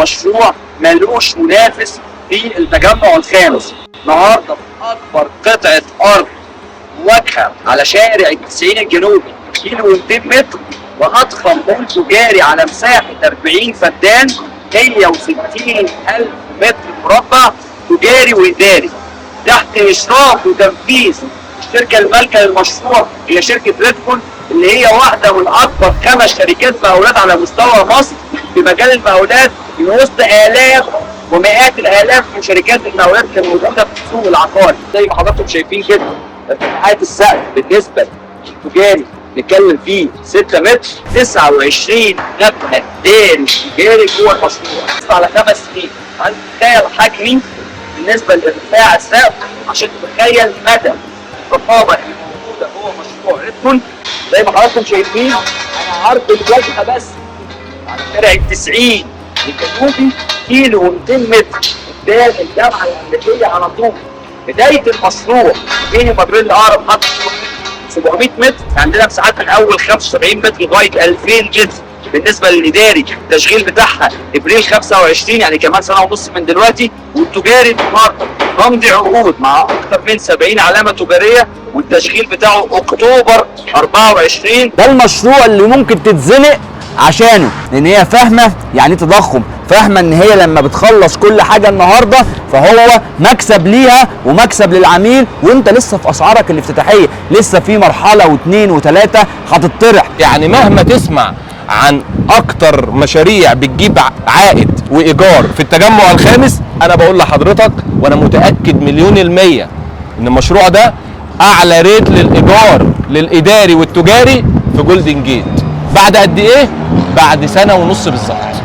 مشروع ملوش منافس في التجمع الخامس. النهارده اكبر قطعه ارض مواجهة على شارع التسعين الجنوبي كيلو 200 متر، واضخم مول تجاري على مساحة 40 فدان، 160 الف متر مربع تجاري واداري، تحت اشراف وتنفيذ الشركة المالكة للمشروع هي شركة ريدكون، اللي هي واحدة من اكبر 5 شركات مقاولات على مستوى مصر في مجال المقاولات، من وسط الاف ومئات الالاف من شركات المقاولات اللي موجودة في السوق العقاري. زي ما حضراتكم شايفين كده، ارتفاعات السقف بالنسبة للتجاري نتكلم فيه 6 متر، 29 مبنى داري تجاري جوه المشروع على 5 سنين. عايز تتخيل حجمي بالنسبة لارتفاع السقف عشان تتخيل مدى الرقابة اللي موجودة جوه مشروع ريدكون. زي ما حضراتكم شايفين، انا عرض الواجهة بس على شارع التسعين الجنوبي كيلو و200 متر قدام الجامعة الامريكية على طول. بداية المشروع بيني وما بين اقرب محطة 700 متر. عندنا مساحات من اول 75 متر لغاية 2000 متر. بالنسبة للاداري التشغيل بتاعها ابريل 25، يعني كمان سنة ونص من دلوقتي. والتجاري النهارده بمضي عقود مع اكثر من 70 علامة تجارية، والتشغيل بتاعه اكتوبر 24. ده المشروع اللي ممكن تتزنق عشانه، لان هي فاهمه يعني ايه تضخم، فاهمه ان هي لما بتخلص كل حاجة النهارده فهو مكسب ليها ومكسب للعميل، وانت لسه في اسعارك الافتتاحيه، لسه في مرحلة واثنين وثلاثة هتطرح. يعني مهما تسمع عن اكتر مشاريع بتجيب عائد وايجار في التجمع الخامس، انا بقول لحضرتك وانا متاكد 1,000,000% ان المشروع ده اعلى rate للايجار للاداري والتجاري في جولدن جيت. بعد قد ايه؟ بعد سنة ونص بالظبط.